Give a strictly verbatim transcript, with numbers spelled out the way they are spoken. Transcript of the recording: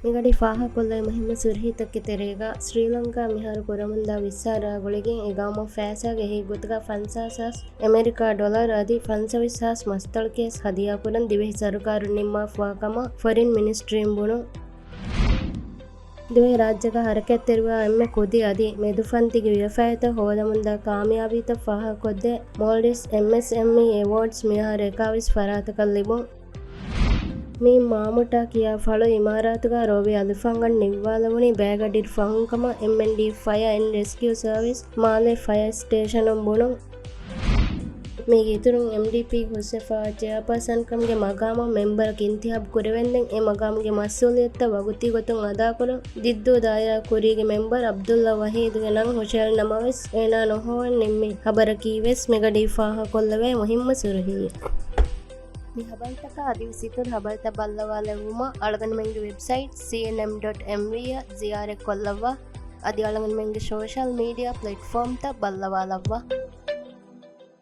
މިގަޑީ ފާހަގަކޮށްލެވޭ މުހިއްމު ސުރުހީތަކުގެ ތެރޭގަ، ސްރީލަންކާ މިހާރު ކުރަމުންދާ ވިއްސާރާ ގުޅިގެން އެ ގައުމުން ފައިސާގެ އެހީގޮތުގަ ފަންސާސް ހާސް އެމެރިކާ ޑޮލަރު އަދި ފަންސަވީސް ހާސް މަސްތަޅުކޭސް ހަދިޔާކުރަން ދިވެހި ސަރުކާރުން ނިންމާފަވާ ކަމަށް ފޮރިން މިނިސްޓްރީން ބުނުން. ދިވެހި ރާއްޖޭގަ ހަރަކާތްތެރިވާ އެންމެ ކުދި އަދި މެދުފަންތިގެ ވިޔަފާރިތައް ހޯދަމުންދާ ކާމިޔާބީތައް ފާހަގަކޮށްދޭ މޯލްޑިވްސް އެމްއެސްއެމްއީ އެވޯޑްސް މިހާރު އެކާވީސް ފަރާތަކަށް ލިބުން. މީން މާމުޓާ ކިޔާ ފަޅު އިމާރާތުގަ ރޯވި އަލިފާންގަނޑު ނިއްވާލެވުނީ ބައިގަޑިއިރު ފަހުން ކަމަށް އެމްއެންޑީ ފަޔަރ އެންޑް ރެސްކިއު ސަރވިސް މާލޭ ފަޔަރ ސްޓޭޝަނުން ބުނުން. މީގެ އިތުރުން އެމްޑީޕީގެ ހުސްވެފައިވާ ޗެއާޕާސަންކަމުގެ މަގާމަށް މެމްބަރަކު އިންތިހާބު ކުރެވެންދެން އެ މަގާމުގެ މަސްއޫލިއްޔަތުތައް ވަގުތީގޮތުން އަދާކުރަން ދިއްދޫ ދާއިރާ ކުރީގެ މެމްބަރު ޢަބްދުﷲ ވަހީދުގެ ނަން ހުށައެޅުނަމަވެސް އޭނާ ނުހޮވަން ނިންމި ޚަބަރަކީވެސް މިގަޑީ ފާހަގަކޮށްލެވޭ މުހިއްމު ސުރުހީއެއް. މި ޚަބަރުތަކާ އަދިވެސް އިތުރު ޚަބަރުތައް ބައްލަވާލެއްވުމަށް އަޅުގަނޑުމެންގެ ވެބްސައިޓް ސީއެންއެމް ޑޮޓް އެމްވީ އަށް ޒިޔާރަތްކޮށްލައްވާ. އަދި އަޅުގަނޑުމެންގެ ސޯޝަލް މީޑިއާ ޕްލެޓްފޯމްތައް ބައްލަވާލައްވާ.